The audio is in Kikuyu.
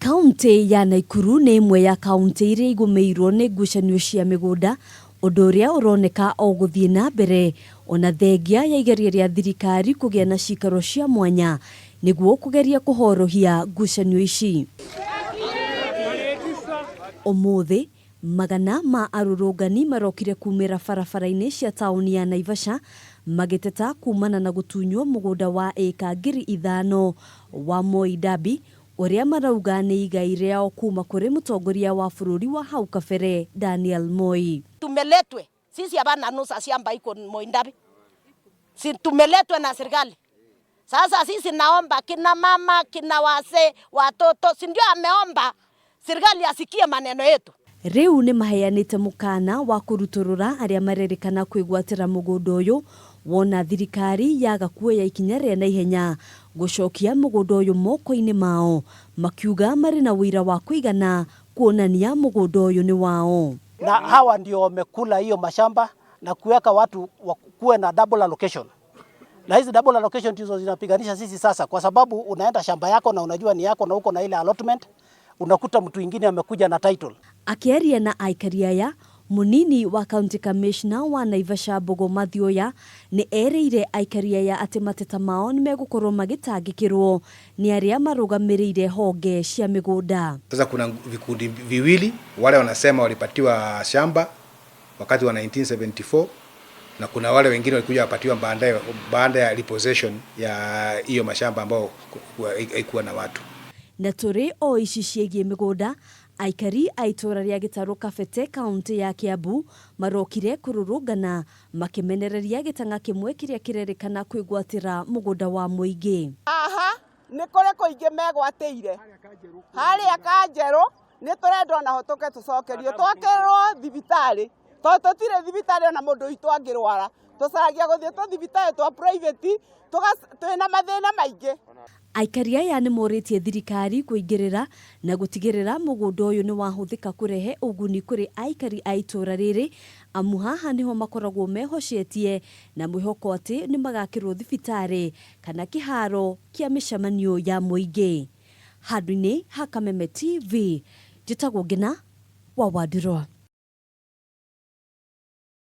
Kauntĩ ya Naikuru nĩ ĩmwe ya kauntĩ iria igũmĩirwo nĩ ngucanio cia mĩgũnda, ũndũ ũrĩa ũroneka o gũthiĩ na mbere ona thengia ya igeria rĩa thirikari kũgĩa na cikaro cia mwanya nĩguo kũgeria kũhorohia ngucanio ici. Ũmũthĩ, magana ma arũrũngani marokire kumĩra barabara-inĩ cia taũni ya Naivasha magĩteta kumana na gũtunywo mũgũnda wa ĩka 5000 wa Moi Dabi ũrĩa marauga nĩ igai rĩao kuma kũrĩ mũtongoria wa bũrũri wa hau kabere Daniel Moi. Tumeletwe sisi hapana nusa shamba iko Moi Ndabi, si tumeletwe na serikali. Sasa sisi naomba kina mama kina wazee watoto, si ndio ameomba serikali asikie maneno yetu. Rĩu nĩ maheanĩte mũkana wa kũrutũrũra arĩa marerĩkana kwĩgwatĩra mũgũnda ũyũ wona thirikari yaga kuoya ikinya rĩa naihenya gũcokia mũgũnda ũyũ moko-inĩ mao, makiuga marĩ na ũira wa kũigana kuonania mũgũnda ũyũ nĩ wao. Na hawa ndio wamekula hiyo mashamba na kuweka watu kuwe na double allocation. Na hizi double allocation ndizo zinapiganisha sisi sasa, kwa sababu unaenda shamba yako na unajua ni yako na uko na ile allotment, unakuta mtu mwingine amekuja na title. Akĩaria na aikari aya, mũnini wa county commissioner wa Naivasha Mbogo Mathioya nĩ erĩire aikari aya atĩ mateta mao nĩ megũkorwo magĩtangĩkĩrwo nĩ arĩa marũgamĩrĩire honge cia mĩgũnda. Sasa kuna vikundi viwili, wale wanasema walipatiwa shamba wakati wa 1974 na kuna wale wengine walikuja wapatiwa baadaye baada ya repossession ya hiyo mashamba ambao haikuwa na watu. Na tũrĩ o ici ciĩgiĩ mĩgũnda, aikari a itũra rĩa Gĩtarũ Kabete kaunti ya Kiambu marokire kũrũrũngana makĩmenereria gĩtang'a kĩmwe kĩrĩa kĩrerĩkana kwĩgwatĩra mũgũnda wa mũingĩ. Haha nĩ kũrĩ kũingĩ megwatĩire harĩa Kanjerũ, nĩ tũrenda onaho tũke tũcokerio twakĩrwo thibitarĩ, tondũ tũtirĩ thibitarĩ, ona mũndũ witũ angĩrwara tũcaragia gũthiĩ tũthibitarĩ twa private, twĩna mathĩna maingĩ. Aikari aya nĩ morĩtie thirikari kũingĩrĩra na gũtigĩrĩra mũgũnda ũyũ nĩ wahũthĩka kũrehe ũguni kũrĩ aikari a itũra rĩrĩ, amu haha nĩho makoragwo mehocetie na mwĩhoko atĩ nĩ magakĩrwo thibitarĩ kana kĩharo kĩa mĩcemanio ya mũingĩ. Handũ-inĩ ha Kameme TV, njĩtagwo Ngina wa Wandirwa.